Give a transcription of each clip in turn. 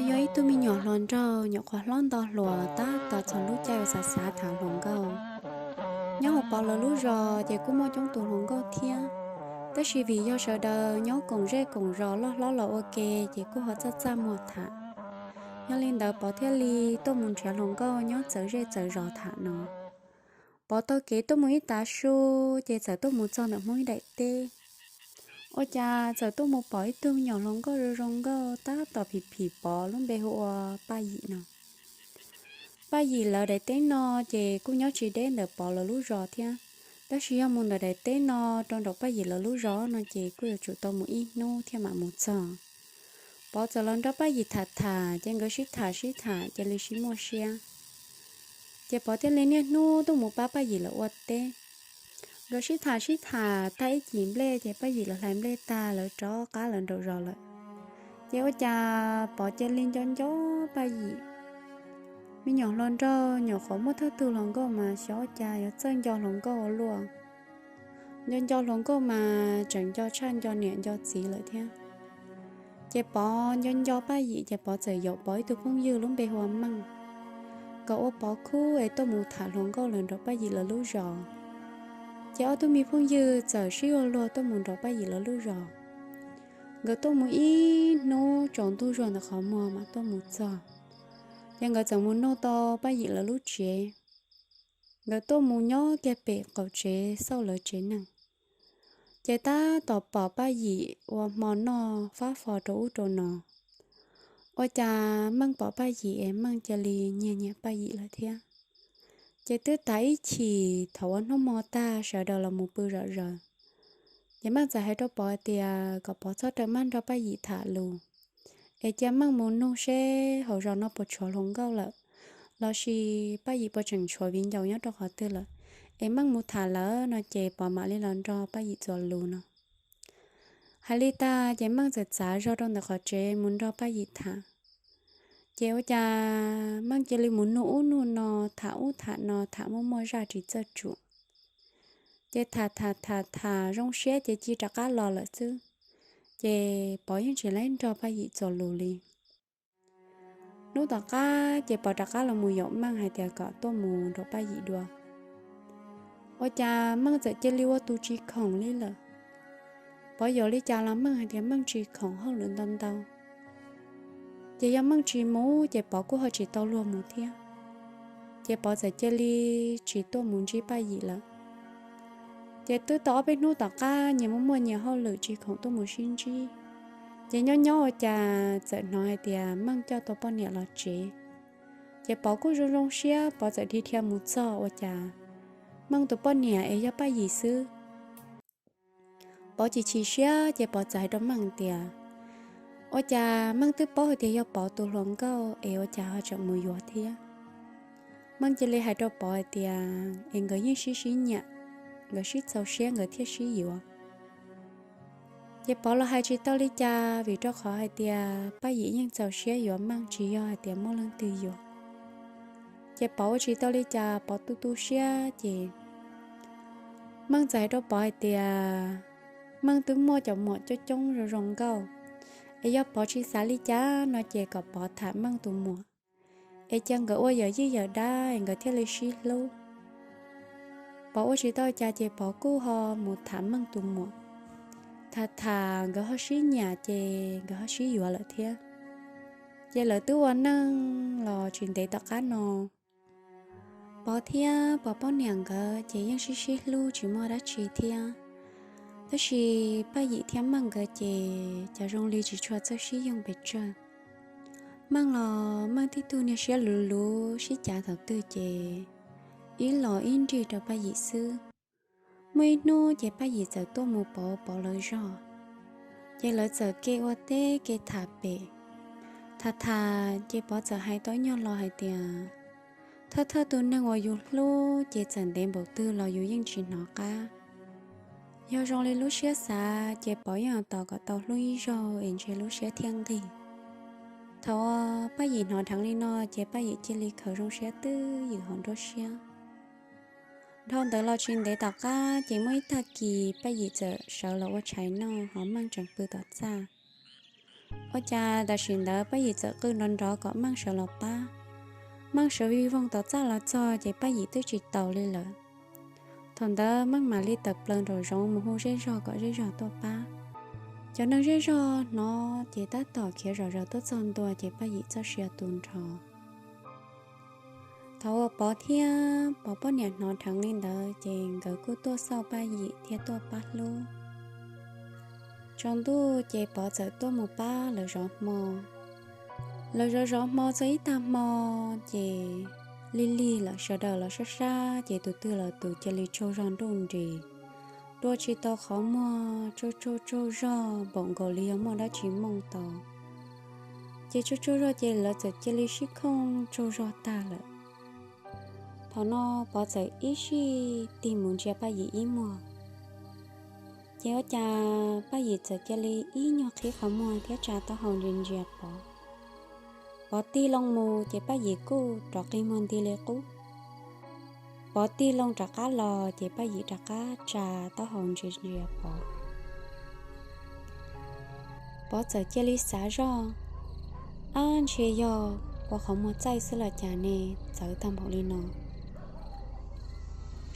Yog ib tug me nyuam hluas nraug nyuam qhuav hlob nto hluas tab tom txog lub caij uas xav xav tham hluas nkauj. Nyob hauv Pov lawv lub zos ces kuj muaj coob tus hluas nkauj thiab, tab sis vim yog sawv daws nyob koom zej koom zos loj hlob los ua ke ces kuj ho txaj txaj muag tham. Yog li ntawd Pov thiaj li tuaj mus nrhiav hluas nkauj nyob txawv zej txawv zos tham no. Pov taug kev tuaj mus ib tav su ces txawm tuaj mus txog ntawm Hmoob ib daim teb. Ua cas txawm tuaj mus pom ib tug me nyuam hluas nkauj zoo zoo nkauj tab tom phim phim Pov lub npe hu ua Paj Yim no. Paj Yim lawv daim teb no ces kuj nyob tsis deb ntawm Pov lawv lub zos thiab, tab sis yog mus ntawm daim teb no rau nraum Paj Yim lawv lub zos no ces kuj yuav tsum tau mus ib hnub thiaj mam mus txog. Pov txawm los nrog Paj Yim tham tham ces nkawd sib tham sib tham cia li sib muaj siab. Ces Pov thiaj li niaj hnub tuaj mus pab Paj Yim lawv ua teb. Nkawd sib tham sib tham tag ib cim nplej ces Paj Yim lawv hlais nplej tag lawv rov qab lawv nraum zos lawm. Ces ua cas Pov cia li nco nco Paj Yim. Me nyuam hluas nraug nyuam qhuav muaj thawj tug hluas nkauj mas xyov ua cas yuav txawj nco hluas nkauj ua luaj. Nco nco hluas nkauj mas tseem nco tshaj nco niam nco txiv lawm thiab. Ces Pov nco nco Paj Yim ces Pov txawm yaum Pov ib tug phooj ywg lub npe hu ua Meej, kom ua Pov khub es tuaj mus tham hluas nkauj lawm nraum Paj Yim lawv lub zos. Ces ob tug me phooj ywg txawm sib ua luag tuaj mus nraum Paj Yim lawv lub zos. Nkawd tuaj mus ib hnub tsaus ntuj zuag ntawm qhov muag mas tuaj mus txog. Ces nkawd txawm mus nug tau Paj Yim lawv lub tsev. Nkawd tuaj mus nyob kiag pem qaum tsev xauj lawv tsev neeg. Ces tab tom pom Paj Yim ua hmo noj fab fo rau ub rau no. Ua cas Meej pom Paj Yim es Meej cia li nyiag nyiag Paj Yim lawm thiab. Ces twb tas ib chim thaum ua hnub hmo tag sawv daws los mus pw zom zaws, ces Meej txawm hais rau Pov tias kom Pov txhob raws maj nrog Paj Yim tham lus, es cia Meej mus nug seb hauv zos no puas tshuav hluas nkauj lawm, lossis Paj Yim puas tseem tshuav viv ncaus nyob rau qhov twg lawm, es Meej mus tham lawm no ces Pov mam li los nrog Paj Yim txuas lus no. Hais li tag ces Meej txawm txav zog rau ntawm qhov tsev mus nrog Paj Yim tham. Ces ua cas Meej cia li mus nug ub nug no, tham ub tham no, tham muaj muaj zaj tsis txawj tsuam. Ces tham tham tham tham zoo siab ces cia rov qab los lawm xwb. Ces Pov yeej tsis laib nrog Paj Yim txuas lus li. Hnub tom qab ces Pov rov qab los mus yaum Meej hais tias kom tuaj mus nrog Paj Yim dua. Ua cas Meej txawm cia li ua tus tsis khoom li lawm. Pov yaum li cas los Meej hais tias Meej tsis khoom hauj lwm ntau ntau. Ces yog Meej tsis mus ces Pov kuj ho tsis tau luag mus thiab. Ces Pov txawm cia li tsis tuaj mus ntsib Paj Yim lawm. Ces twb tau ob peb hnub tom qab nyias muaj muaj nyias hauj lwm tsis khoom tuaj mus sib ntsib. Ces nyob nyob ua cas txawm hnov hais tias Meej coj tau poj niam los tsev. Ces Pov kuj zoo zoo siab, Pov txawm dhia dhia mus txog ua cas Meej tus poj niam es yog Paj Yim xwb. Pov chim chim siab ces Pov txawm hais rau Meej tias, ua cas Meej twb paub hais tias yog Pov tus hluas nkauj es ua cas ho tseem mus yuav thiab. Meej cia li hais rau Pov hais tias es nkawd yeej sib sib nyiam, nkawd sib txaus siab nkawd thiaj sib yuav. Ces Pov los hais tsis tau li cas vim rau qhov hais tias Paj Yim yeej txaus siab yuav Meej tsis yog hais tias muaj leej twg yuav. Ces Pov ua tsis tau li cas Pov tu tu siab ces Meej txawm hais rau Pov hais tias Meej twb muaj cov muam coob coob zoo zoo nkauj, es yog Pov tsis xav li cas no ces kom Pov tham Meej tus muam, es cia nkawd ua yawm yij yawm dab es nkawd thiaj li sib hlub. Pov ua tsis tau cas ces Pov kuj ho mus tham Meej tus muam. Tham tham nkawd ho sib nyiam ces nkawd ho sib yuav lawm thiab. Ces lawv twb ua neej los tsis ntev tom qab no Pov thiab Pov poj niam nkawd ces yeej sib sib hlub tsis muaj dab tsi thiab. Tab sis Paj Yim thiab Meej nkawd ces cas zoo li tsis tshua txawj sib yoog pes tsawg. Meej los Meej tib tug niag siab luv luv sib cav thaum twg ces ib los ib nrig rau Paj Yim xwb. Muaj ib hnub ces Paj Yim txawm tuaj mus pauv Pov lawv zog, ces lawv txawm ke ua teb ke tham pem. Tham tham ces Pov txawm hais tau ib nyuag lo hais tias, thawj thawj tus neeg uas yus hlub ces txawm ntev npaum twg los yus yeej tsis hnov qab. Yog zoo li lub siab xav ces Pov yeej tos kom tau hlub ib zaug es ntshe lub siab thiaj nqig. Thaum Paj Yim hnov dheev li no ces Paj Yim cia li khaws zoo siab twb ywm hauv nruab siab. Dhau ntawd los tsis ntev tom qab ces muaj ib tag kis Paj Yim txawm sawv los ua tshais noj ho Meej tseem pw tom txaj. Ua cas tam sim ntawd Paj Yim txawm qw nrov nrov kom Meej sawv los pab. Meej sawv vij voog tom txaj los txog ces Paj Yim twb tsis taus li lawm. Thaum ntawd Meej mam li tawm plaws nraum zoov mus hu zej zog kom zej zog tuaj pab. Cov neeg zej zog hnov ces tab tom khiav zom zaws tuaj txog ntua ces Paj Yim txoj sia tu nrho. Thaum uas Pov thiab Pov poj niam hnov dheev li ntawd ces nkawd kuj tuaj xauj Paj Yim thiab tuaj pab hlub. Tsaus ntuj ces Pov txawm tuaj mus pab lawv zov hmo. Lawv zov zov hmo txog ib tag hmo ces lig lig lawm sawv daws los sab sab ces tus twg los tus cia li tsaug zog nruj nris, dua tsis tau qhov muag, tsaug tsaug tsaug zog npaum nkaus li yog muaj dab tsi mooj tau. Ces tsaug tsaug zog ces lawv txawm cia li sib khooj tsaug zog tag lawm. Thaum no Pov txawm ib sij tig mus ntsia Paj Yim ib muag. Ces ua cas Paj Yim txawm cia li ib nyuag qhib qhov muag thiab tsa taub hau ntsia ntsia Pov. Pov tig loo mus ces Paj Yim kuj rov qi muag nti li qub. Pov tig loo rov qab los ces Paj Yim rov qab tsa taub hau ntsia ntsia Pov. Pov txawm cia li xav zoj, ab, ntshe yog ua qhov muag txaij xwb los cas ne, txawv tag npaum li no.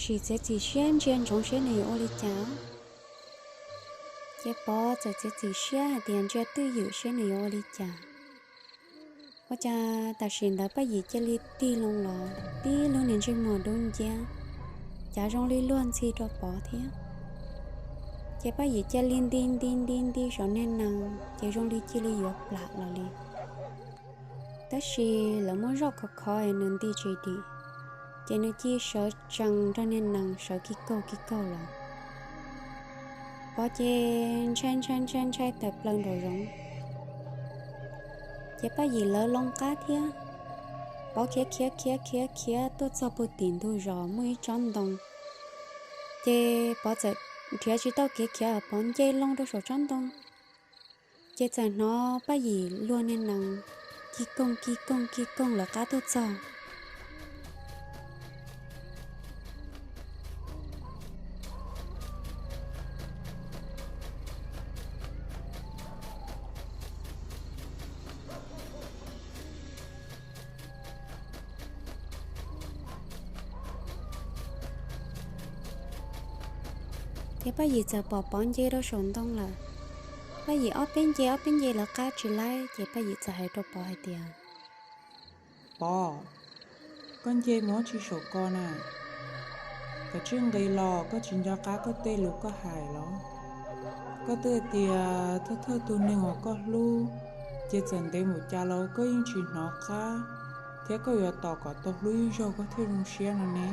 Sim txiav txim siab ntsia ntsoov seb nws yuav ua li cas. Ces Pov txawm txiav txim siab hais tias ntsia twj ywm seb nws yuav ua li cas. Ua cas tam sim ntawd Paj Yim cia li tig loo los tib lub niag ntsej muag dub nciab, cav zoo li luag ntxhi rau Pov thiab. Ces Paj Yim cia li nti nti nti nti saum niag nees ces zoo li cia li yuav plam los li. Tab sis lawv muab zoj khov khov es nws nti tsis dim, ces nws cia sawv tsees nrog niag nees sawv kig kaug kig kaug los. Pov ces ntshai ntshai ntshai ntshai tawm plaws nraum zoov. Ces Paj Yim lawv loo qab thiab. Pov khiav khiav khiav khiav khiav tuaj txog puag tim ntug zos muaj ib tsob ntoo. Ces Pov txawm nrhiav tsis tau kev khiav, Pov nce loo rau saum tsob ntoo. Ces txawm hnov Paj Yim luag niag nees kig koog kig koog kig koog lawv qab tuaj txog. Ces Paj Yim txawm pom Pov nce rau saum ntoo lawm. Paj Yim ob peb nce ob peb nce lawv qab tsis laib, ces Paj Yim txawm hais rau Pov hais tias, Pov, koj nce mus ua tsi saum ko na? Koj tsis nqis los koj tsis nco qab koj tej lus koj hais los? Koj twb tias thawj thawj tus neeg uas koj hlub, ces txawm ntev mus cas los koj yeej tsis hnov qab, thiab koj yuav tos kom tau hlub ib zaug koj thiaj zoo siab no ne.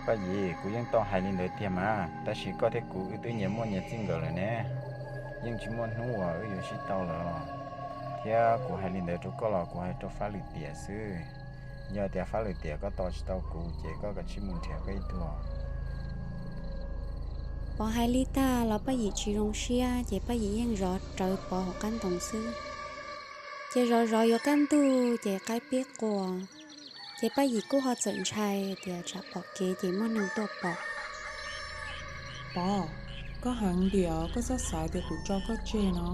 Paj Yim, kuv yeej tau hais li ntawd tiag mas, tab sis koj thiab kuv wb twb nyias muaj nyias txij nkawm lawm ne, yeej tsis muaj hnub uas wb yuav sib tau lawm. Thiab kuv hais li ntawd rau koj los kuv hais rau fab lwm tiam xwb. Yog tias fab lwm tiam koj tos tsis tau kuv ces koj kav tsij mus nrhiav koj ib tug. Pov hais li tag los Paj Yim tsis zoo siab, ces Paj Yim yeej zov rawv Pov hauv qab ntoo xwb. Ces zov zov yuav kaj ntug ces qaib pib qua, ces Paj Yim kuj ho txawm ntshai tias tsam pom kev ces muaj neeg tuaj pom. Pov, koj heev tiag, koj txhob xav tias kuv tso koj tseg no.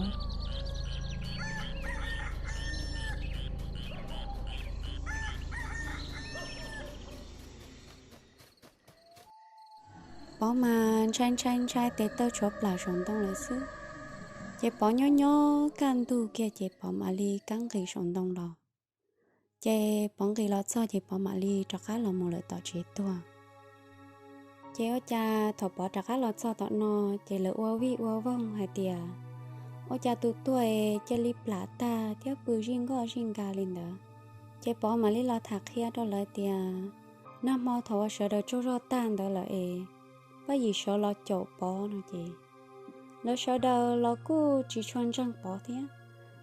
Pov mas ntshai ntshai ntshai tes taw tshuav plam saum ntoo lawm xwb. Ces Pov nyob nyob kaj ntug kiag ces Pov mam li kab nqis saum ntoo los. Ces Pov nqis los txog ces Pov mam li rov qab los mus lawm tom tsev tuag. Ces ua cas thaum Pov rov qab los txog tom no, ces lawv ua vij ua voog hais tias, ua cas tus tuag es cia li plam tag thiab pw zij nkoj zij nka li ntawd. Ces Pov mam li los tham qhia rau lawv tias, nag hmo thaum uas sawv daws tsaug zog tag ntawd lawm es Paj Yim sawv los caum Pov no ces, lawv sawv daws los kuj tsis tshua ntseeg Pov thiab,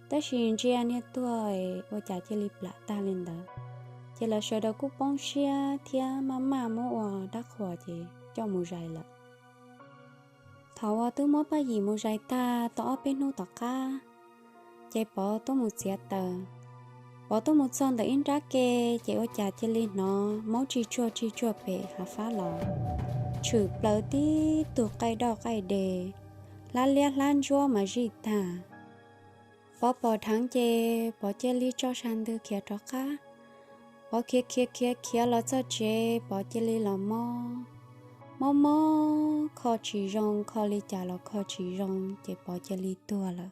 tab sis ntsia niag tuag es ua cas cia li plam tag li ntawd. Ces lawv sawv daws kuj poob siab thiab maj maj muab ua dab qhuas ces coj mus zais lawm. Thaum uas twb muab Paj Yim mus zais tag tau ob peb hnub tom qab, ces Pov tuaj mus txiav taws. Pov tuaj mus txog ntawm ib nrab ke, ces ua cas cia li hnov maub tsis tsuag tsis tsuag pem hav fab los, tshwm plaws tib tug qaij dauj qaij de, hlab liab hlab ntsuab mas zij tag. Pov pom dheev ces Pov cia li tso sas ntws khiav rov qab. Pov khiav khiav khiav khiav los txog tsev, Pov cia li los mob, mob mob, kho tsis zoo, kho li cas los kho tsis zoo ces Pov cia li tuag lawm.